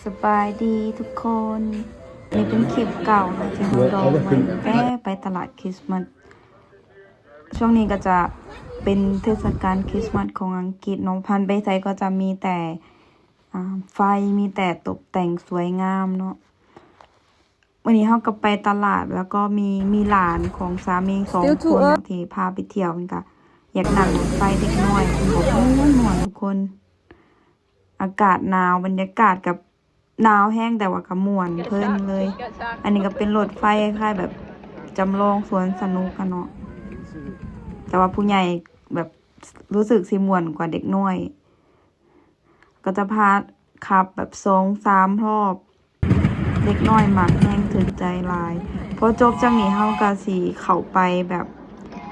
ສະບາຍດີທຸກຄົນ ນີ້ເປັນຄລິບເກົ່າເນາະ ທີ່ເຮົາດອງໄວ້ແຕ່ໄປຕະຫຼາດຄຣິສມາສ. ຊ່ວງນີ້ກໍຈະເປັນເທດສະການຄຣິສມາສຂອງອັງກິດເນາະ ຜ່ານໄປໃສກໍຈະມີແຕ່ ອ່າ ໄຟ ມີແຕ່ຕົບແຕ່ງສວຍງາມເນາະ. ມື້ນີ້ເຮົາກໍໄປຕະຫຼາດ ແລ້ວກໍມີ ມີຫຼານຂອງສາມີສອງຄົນເນາະ ທີ່ພາໄປທ່ຽວ. ເພິ່ນກໍຢາກນັ່ງລົດໄຟເດັກນ້ອຍ ເພິ່ນກໍມ່ວນໆ ທຸກຄົນ. ອາກາດໜາວ ບັນຍາກາດກໍໜາວແຮງ ແຕ່ວ່າກໍມ່ວນເພີນເລີຍ. ອັນນີ້ກໍເປັນລົດໄຟຄ້າຍໆ ແບບຈຳລອງສວນສະໜຸກຫັ້ນເນາະ ແຕ່ວ່າຜູ້ໃຫຍ່ແບບຮູ້ສຶກຊິມ່ວນກວ່າເດັກນ້ອຍ. ກໍຈະພາຂັບແບບສອງສາມຮອບ ເດັກນ້ອຍມັກແຮງ ຖືກໃຈຫຼາຍ. ພໍຈົບຈາກນີ້ເຮົາກໍຊິເຂົ້າໄປແບບ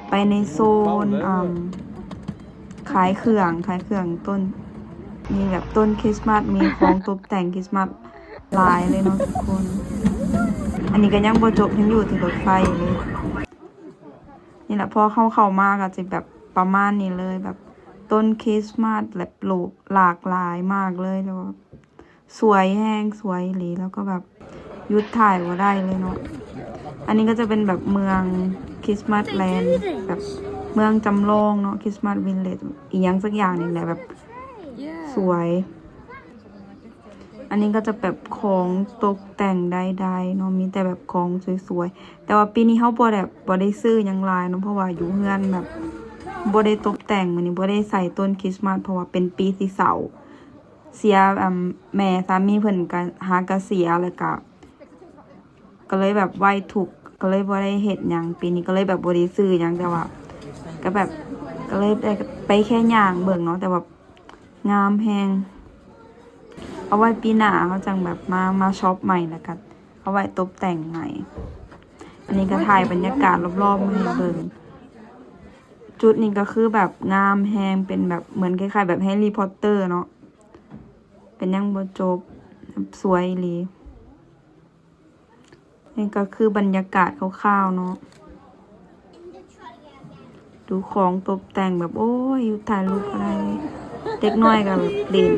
ໄປໃນໂຊນ ອ່າ ຂາຍເຄື່ອງ ຂາຍເຄື່ອງຕົ້ນ ມີແບບຕົ້ນຄຣິສມາສ ມີຂອງຕົບແຕ່ງຄຣິສມາສຫຼາຍເລີຍເນາະທຸກຄົນ. ອັນນີ້ກໍຍັງບໍ່ຈົບ ຍັງຢູ່ທີ່ລົດໄຟຢູ່ເລີຍ. ນີ້ແຫຼະ ພໍເຮົາເຂົ້າມາກໍຈະແບບປະມານນີ້ເລີຍ ແບບຕົ້ນຄຣິສມາສ ແບບຮູບຫຼາກຫຼາຍມາກເລີຍ ແລ້ວກໍສວຍແຮງ ສວຍອີ່ຫຼີ ແລ້ວກໍແບບຢຸດຖ່າຍບໍ່ໄດ້ເລີຍເນາະ. ອັນນີ້ກໍຈະເປັນແບບເມືອງຄຣິສມາສແລນ ແບບເມືອງຈຳລອງເນາະ ຄຣິສມາສວິນເລດ ອີ່ຫຍັງສັກຢ່າງນີ້ແຫຼະ ແບບສວຍ. ອັນນີ້ກໍຈະແບບຂອງຕົກແຕ່ງໃດໆເນາະ ມີແຕ່ແບບຂອງສວຍໆ. ແຕ່ວ່າປີນີ້ເຮົາບໍ່ແບບ ບໍ່ໄດ້ຊື້ຫຍັງຫຼາຍເນາະ ເພາະວ່າຢູ່ເຮືອນແບບບໍ່ໄດ້ຕົບແຕ່ງ ມື້ນີ້ບໍ່ໄດ້ໃສ່ຕົ້ນຄຣິສມາສ ເພາະວ່າເປັນປີທີ່ເສົ້າ ເສຍ ອ່າ ແມ່ສາມີເພິ່ນກໍຫາກະເສຍ ແລ້ວກໍ ກໍເລີຍແບບໄວ້ທຸກ ກໍເລີຍບໍ່ໄດ້ເຮັດຫຍັງ ປີນີ້ກໍເລີຍແບບບໍ່ໄດ້ຊື້ຫຍັງ. ແຕ່ວ່າກໍແບບ ກໍເລີຍໄດ້ໄປແຄ່ຍ່າງເບິ່ງເນາະ ແຕ່ວ່າງາມແຮງ. ເອົາໄວ້ປີໜ້າເຮົາຈັ່ງແບບມາ ມາຊັອບໃໝ່ ແລ້ວກໍເອົາໄວ້ຕົບແຕ່ງໃໝ່. ອັນນີ້ກໍຖ່າຍບັນຍາກາດລອບໆມາໃຫ້ເບິ່ງ. ຈຸດນີ້ກໍຄືແບບງາມແຮງ ເປັນແບບເໝືອນຄ້າຍໆແບບແຮຣີພອດເຕີເນາະ ເປັນຍັງບໍ່ຈົບ ແບບສວຍອີ່ຫຼີ. ນີ້ກໍຄືບັນຍາກາດຄ່າວໆເນາະ ດູຂອງຕົບແຕ່ງແບບ ໂອ້ຍ ຢຸດຖ່າຍຮູບບໍ່ໄດ້ເລີຍ. ເດັກນ້ອຍກໍແບບຫຼິ້ນ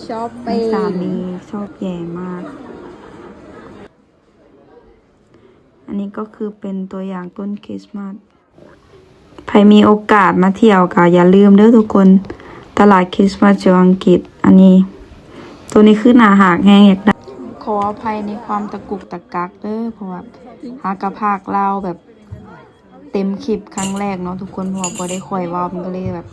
ຊອບເປັງ ສາມີຊອບແຍ່ມາກ. ອັນນີ້ກໍຄືເປັນຕົວຢ່າງຕົ້ນຄຣິສມາສ. ໃຜມີໂອກາດມາທ່ຽວກໍຢ່າລືມເດີທຸກຄົນ ຕະຫຼາດຄຣິສມາສຢູ່ອັງກິດ. ອັນນີ້ ໂຕນີ້ຄືໜ້າຮັກແຮງ ຢາກໄດ້. ຂໍອະໄພໃນຄວາມຕະກຸກຕະກັກເດີ ເພາະວ່າຫາກະພາກລາວແບບເຕັມຄລິບຄັ້ງແລກເນາະທຸກຄົນ ເພາະວ່າບໍ່ໄດ້ຄ່ອຍເວົ້າ ມັນກໍເລີຍແບບ